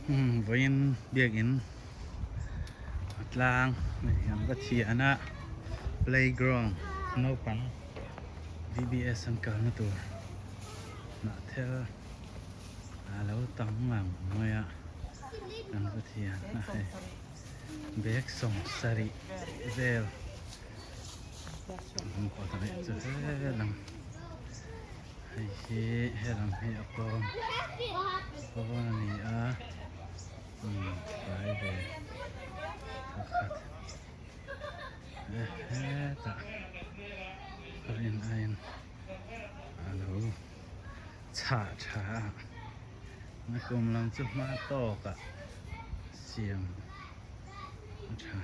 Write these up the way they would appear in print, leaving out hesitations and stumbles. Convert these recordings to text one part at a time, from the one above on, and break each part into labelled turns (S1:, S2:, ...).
S1: Vawiin biakin a tlang an va thian a playground naupang V_B_S an kalna tur hnah thel a lo tam ngang mai a an va thian a hei bag 70 vel an pawt a leh chu helam. Hei hi helam hi a pawn pawn a ni a umm tlai ve pakhat hetah rin aiin a lo chhah tha a nakum lam chu hma tawkah siam a tha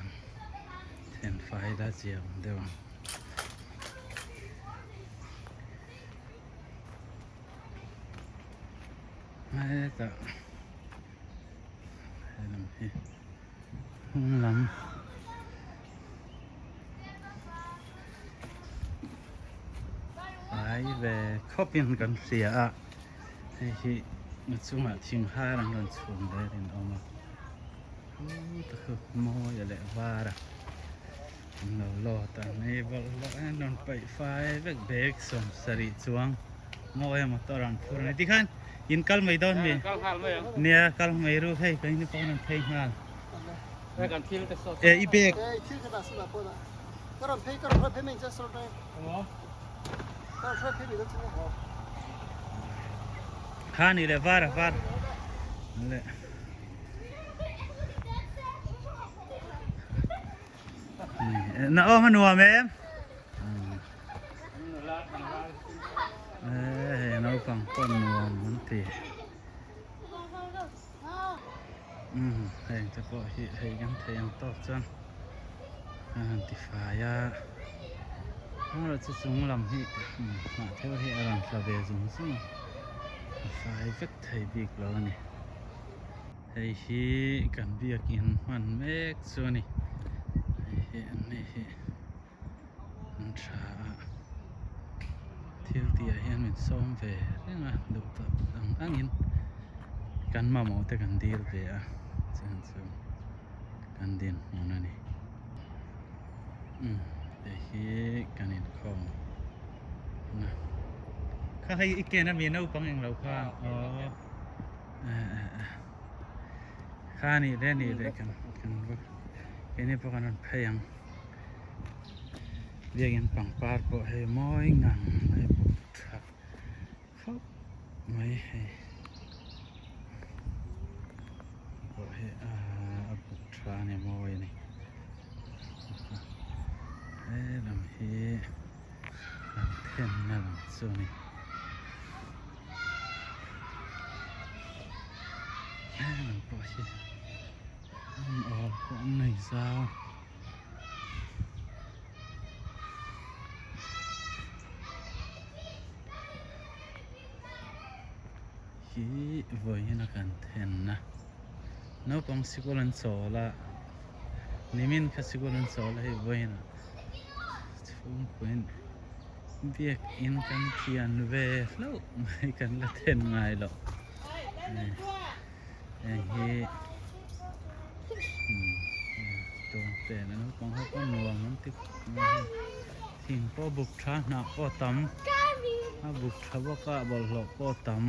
S1: then fai la chiam deuh ang. Hetah helam hi hnung lam fai ve khawp in kan hria a hei hi a chungah thing har an rawn chhun ve in a awm a khuta khu mawi a leh var a. An lo lawt a ni bawlhhlawh hian rawn paih fai vek bag 70 chuang mawi a motor an phur a ni tikhan in kal mai dawn mi nia kal mai ru hei kan ni pawh an phei nghal e i bag kha ni le var a var le Na awm a nuam em? Hei naupang pawh nuam an ti. Heng te pawh hi hei kan thei ang tawk chuan a han ti fai a. Amaherawhchu chu chung lam hi hnah theuh hi a rawn tla ve zung zung a, a fai vek thei bik lo a ni. Hei hi kan biakin hman mek chu a ni hei hi an ni hi an tha a thil tih ah hian min sawm ve reng a duh tawh ang angin kan mamawh te kan dil ve a chuan chu kan dinhmun a ni umm hei hi kan inkhawm na kha hei i ken ami naupang englo kha aww. Kha nih leh nih leh kan kan va keini pawh kan rawn phei ang biakin pangpar pawh hei mawi ngang mai buk tha khawp mai hei pawh hi a buk tha a ni mawi a ni helam hi kan thenna lam chu a ni. Heng pawh hi an awl pawh an nei zau hi vawiin a kan then a naupang sikul an chawl a nimin kha sikul an chawl a hei vawiin ah chhungkaw in. Biakin kan thian ve hlauh mai kan la then ngai loh heng hi tuang te na naupang ho pawh nuam an ti khawp mai hei thing pawh buk tha hnah pawh a tam a buk tha bawk a bawlhhlawh pawh a tam.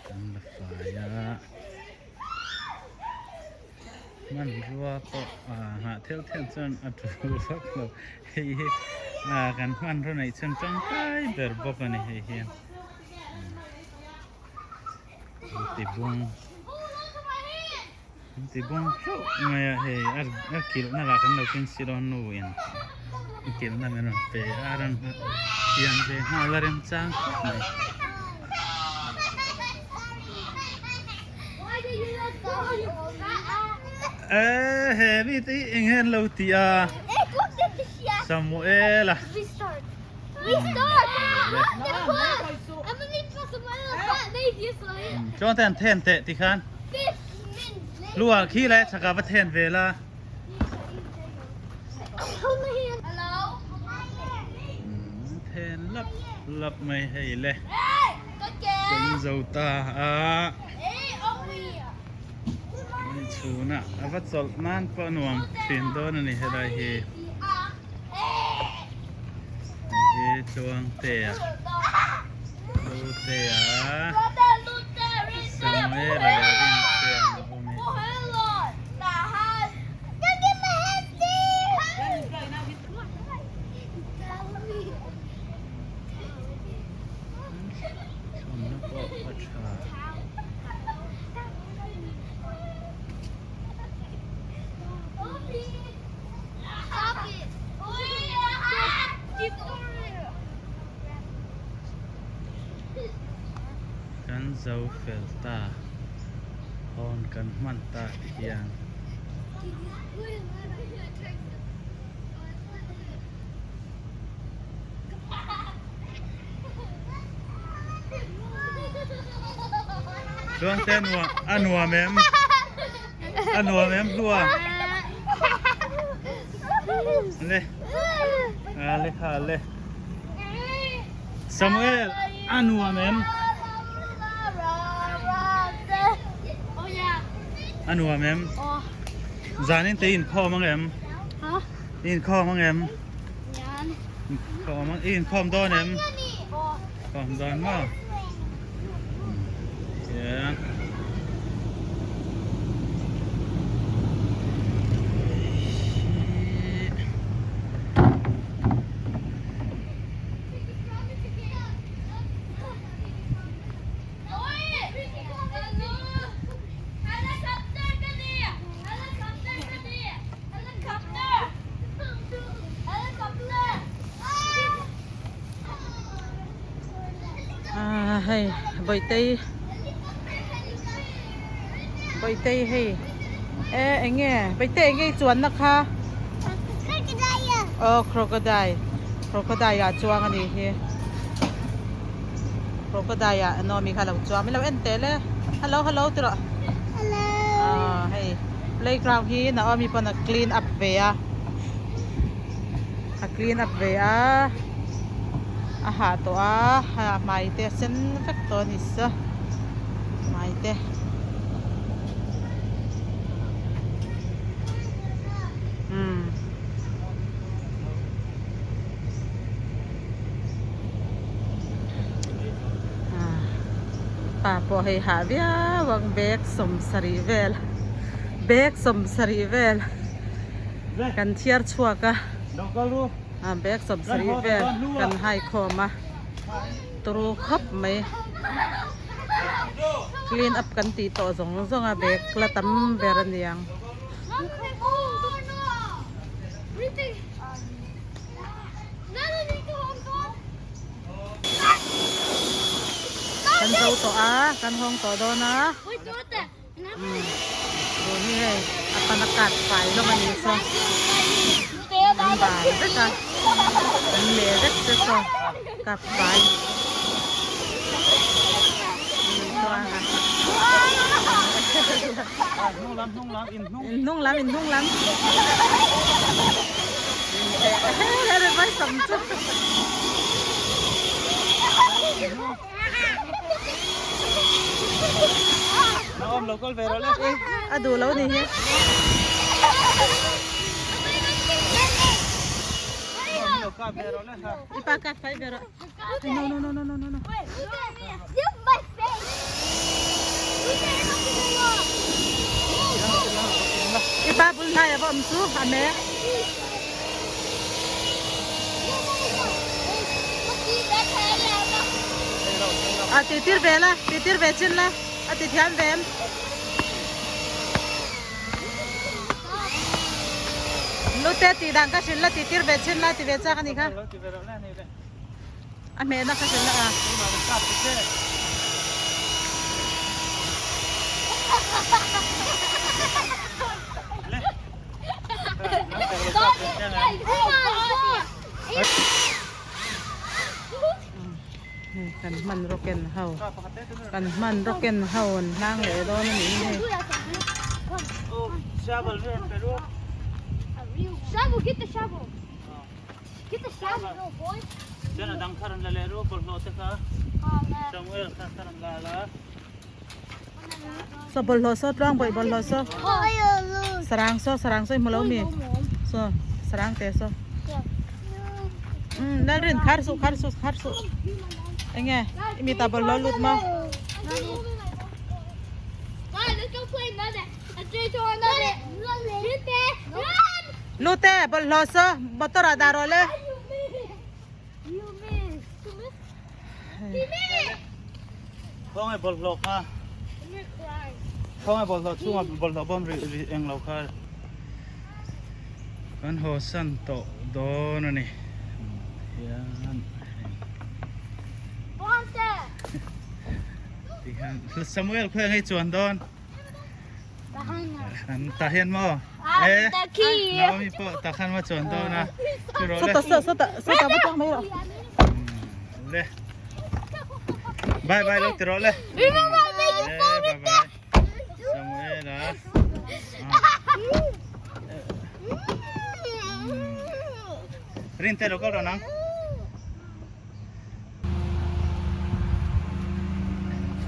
S1: Kan la fai a hmanrua pawh ah nghah theuh theuh chuan a tul vak lo hei hi ah kan hmanraw neih chuan tangkai ber bawk a ni hei hian an ti bung an ti bung hlauh mai a hei a kilhna lah kan lo keng si dawn nu in a kilhna min rawn pe a rawn pian ve nghal a remchang khawp mai. Ê he mi te hi eng hian lo ti a Samuela Chuan te an then teh ti khan Lua khi le chaka va then ve la. lap lap mai hei le kan zo ta a hei chhunah a va chawlh nan pawh a nuam thin dawn a ni helai hi hei hi Tluangtea Lutea Samuela leh Rintea an awm e. Thawmhnaw pawh a tha. Kan zo fel ta hawn kan hman ta ti hian. Chuan te a nuam em? A nuam em hlua? Le. A le kha le. Samuel a nuam em? A nuam em? Zanin te inkhawm ang em? Inkhawm ang em? Inkhawm ang inkhawm dawn em? Khawm dawn maw? Hian.
S2: Ah hei bawihte bawihte hei e eng nge bawihte eng nge i chuanna kha aw crocodile crocodile ah chuang a nih hi crocodile ah Naomi kha a lo chuang min lo en teh le hello hello ti rawh ah hei. Playground hi Naomi pawn a clean up ve a a clean up ve a a hah tawh a a hmai te a sen vek tawh a ni sa hmai te. Umm. Pa pawh hei hah viau ang bag sawmsarih vel bag sawmsarih vel kan thiar chhuak a ah bag sawmsarih vel kan hai khawm a turu khawp mai clean up kan tih tawh zawng zawng a bag la tam ber a niang. Kan zo tawh a, kan hawng tawh dawn a. Tun hi hei a pan a kat fai hlawm a ni saw. An bar vek a, an leh vek te saw kap fai. In hnung lam, in hnung lam. A duh lo ni hi. I pa kat fai ve rawh. No no no no no no. I pa bul hnai a va awm chu a mek. A ti tir ve la, ti tir ve chin la, a ti thiam ve em. Nute tih dan ka hrilh la, ti tir ve chin la, ti ve chak a ni kha. A hmehna ka hrilh la a. Kan hmanraw ken ho kan hmanraw ken ho an hlang leh dawn a nih hi hei.
S1: Chuan a dang kha rawn la leh ru bawlhhlawh te kha Samuel kha kha rawn la la.
S2: Saw bawlhhlawh saw tluang bawih bawlhhlawh saw sarang saw sarang saw i hmu lo mi saw sarang te saw umm Lalrin khar suh khar suh khar suh enge i mi ta bawlhhlawh lut maw. Lute bawlhhlawh saw motor ah dah rawh le.
S1: Khawngaih bawlhhlawh kha khawngaih bawlhhlawh chhungah bawlhhlawh bawm ri ri eng lo kha kan haw san tawh dawn a ni hian tihian Samuel khawi ang hei chuan dawn. Tah hian maw? E Naomi pawh tah khan maw chuan dawn a. Chu rawh le.
S2: Sawta sawta sawta va tang mai rawh.
S1: Le. Bye bye lo ti rawh le. Le bye bye. Samuela. Rin te lo kal rawh nang.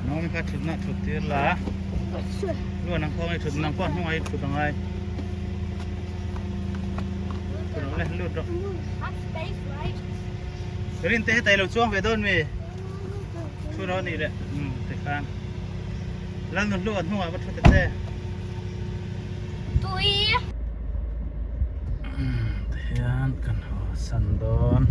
S1: Naomi kha thutna thut tir la lu nang khaw ngai thut nang pawh hnungah i thut angai thut rawh le lut rawh rin te hetai lo chuang ve dawn mi thu rawh nih le um tikhan lalnu hlu a hnungah va thu ta che
S3: Tui
S1: Tihian kan haw san dawn.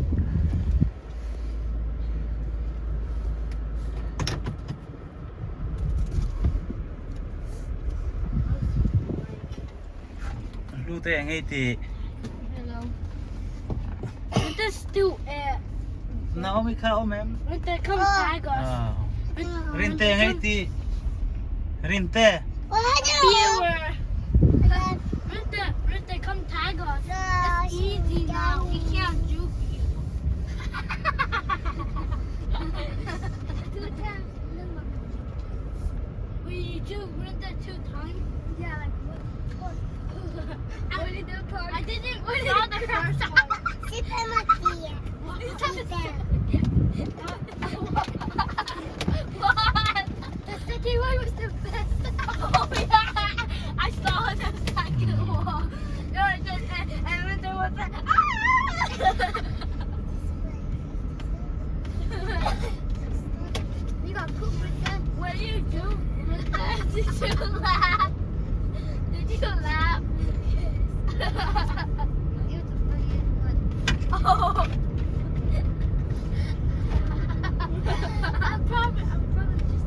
S1: Hlu te eng ei tih?
S3: Hello. It is still air.
S1: Naomi kha awm em?
S3: Rinte come tag us.
S1: Rinte eng ei tih? Rinte.
S3: Viewer. Rinte, Rinte come tag us. It's easy now. We can't juke you. Two times. We juke Rinte two times. Yeah, like what? I didn't saw the first one. The second one was the best. Oh yeah, I saw the second one. No, it just, and then there was like, ah! You got poop with that. What do you do with that? Did you laugh? Did you laugh? Yes. Oh. I'm probably, I'm probably just.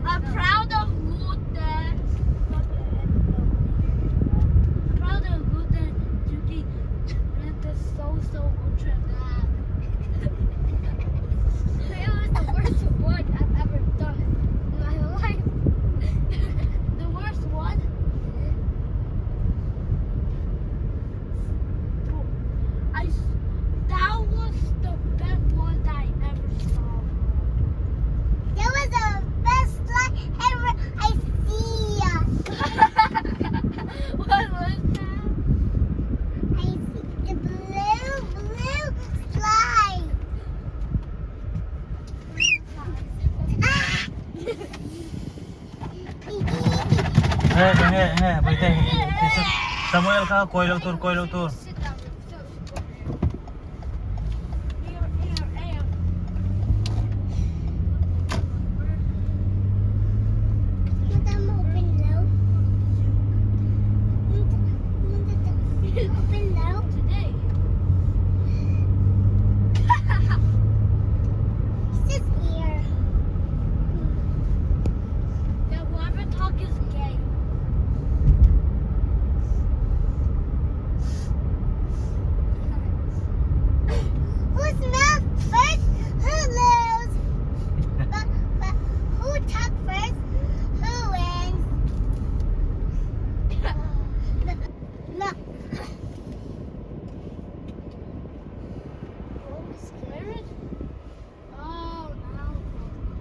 S3: I'm proud of Luther. I'm proud of Luther Juki. Luther so so ultra bad. It was the worst one I've ever done in my life. The worst one. I that was the best one that I ever saw.
S4: That was the best slide ever I see.
S3: What was that?
S4: I see the blue, blue slide. Ah!
S1: Nge nge nge Bawihtei Samuel kha kawi loh tur kawi loh tur.
S3: Sit down. Here, here, here.
S4: Madam, open low. Open low.
S3: Today.
S4: It's just here.
S3: The water talk is gay.
S4: Who smells first? Who lose? But who talk first? Who wins? No.
S3: Where is? Oh no.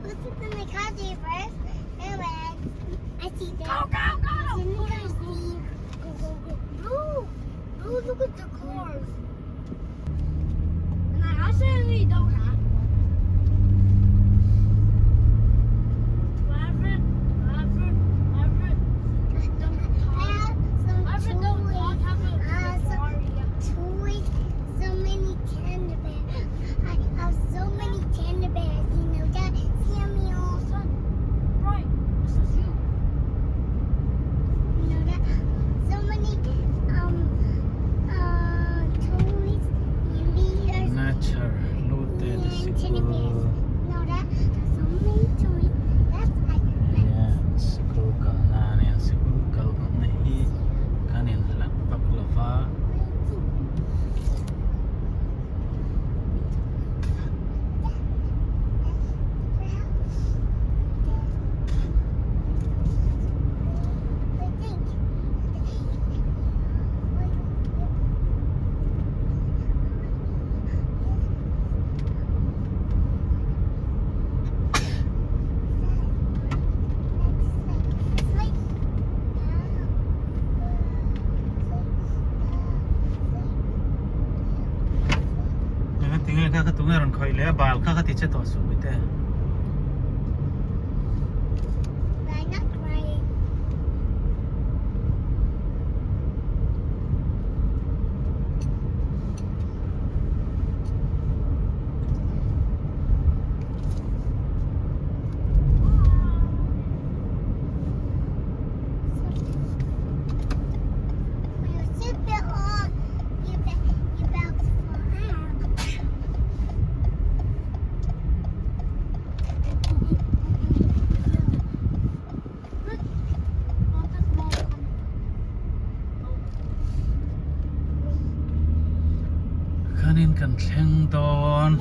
S4: Who's in the car first? Who wins? I see
S3: Go
S4: that.
S3: go go!
S4: It's in the
S3: Go
S4: car
S3: go
S4: seat.
S3: go go go! Blue, blue, look at the cars. And I actually
S1: Nature Lute te sikul nia sikul kalna a nia sikul kalna hi kan inhlat vak lo va. Tinge kha kha tunge rawn khawih leh a bal kha kha ti che tawh suh mite. Khanin kan thleng dawn.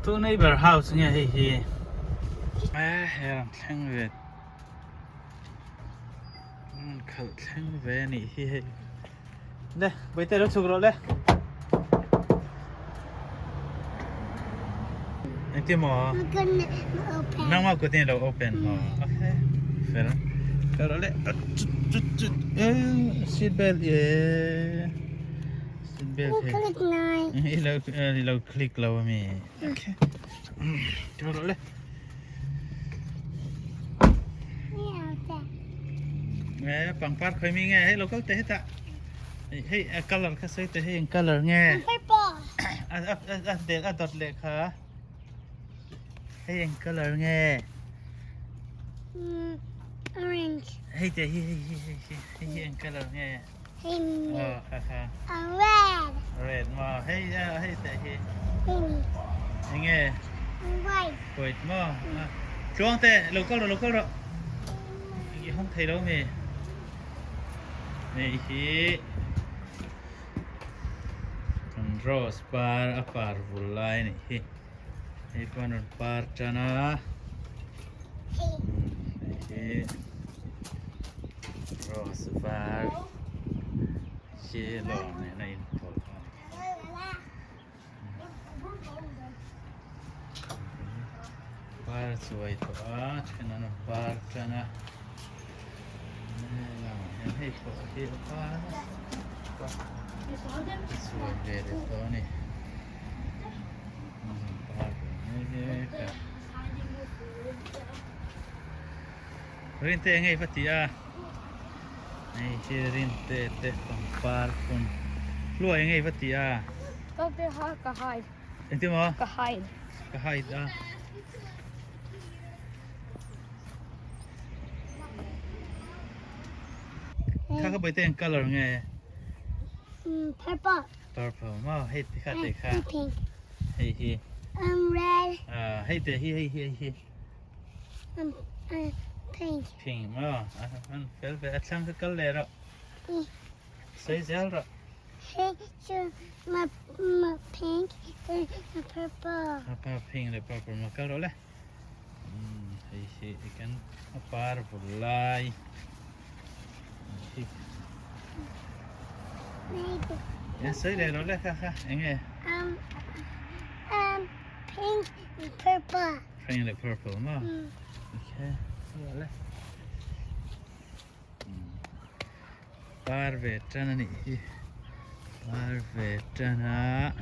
S1: Tu neighbor house nge hei hi he rawn thleng ve khalh thleng ve a nih hi hei le vawi te lo chhuk rawh le engtin maw nangmah kut in alo open maw okay fel fel rawh le chut chut chut seat belt ye seat belt he i lo i lo click lo ami okay kal rawh le Nge pangpar khawi mi nge hei lo kal teh hetah hei a color kha sawi teh hei eng color nge
S4: Purple
S1: a a a del a dawt leh kha hei eng color nge
S4: Orange
S1: hei teh hi hei hi hei hi hei hi eng color nge
S4: Hei
S1: aw kha kha
S4: Red
S1: Red maw hei hei teh hi
S4: Hei
S1: eng nge
S4: White
S1: White maw Tluang teh lo kal rawh lo kal rawh I hawng thei lo mi Hei hi kan rose par a par vul lai a nih hi hei pawh an rawn par tan a hei hi rose var yellow nen a inpawlh a ni. Par chuai tawh a then an rawn par tan a helaiah hian hei pawh hi a par a chuai ve leh tawh a ni an rawn par ve mek a Rinte eng nge va ti a hei hi Rinte te pangpar hun. Hluai ngei va ti a.
S3: Doctor ha ka hide.
S1: Engtin maw?
S3: Ka hide.
S1: Ka hide a. Kha kha bawihte eng colour nge?
S4: Purple.
S1: Purple maw? Hei te kha te kha.
S4: Pink.
S1: Hei hi.
S4: Um red.
S1: Ah hei te hi hei hi hei hi.
S4: Um pink.
S1: Pink maw? An fel ve a thlang kha kal leh rawh. Sawi zel rawh.
S4: Hei chu ma ma pink and purple.
S1: A pa pink leh purple maw kal rawh le. Umm hei hi i kan a par vul lai hi. Eng sawi leh rawh le kha kha eng nge?
S4: Um um pink and purple.
S1: Pink leh purple maw? Okay rawh le. Par ve tan a nih hi par ve tan a.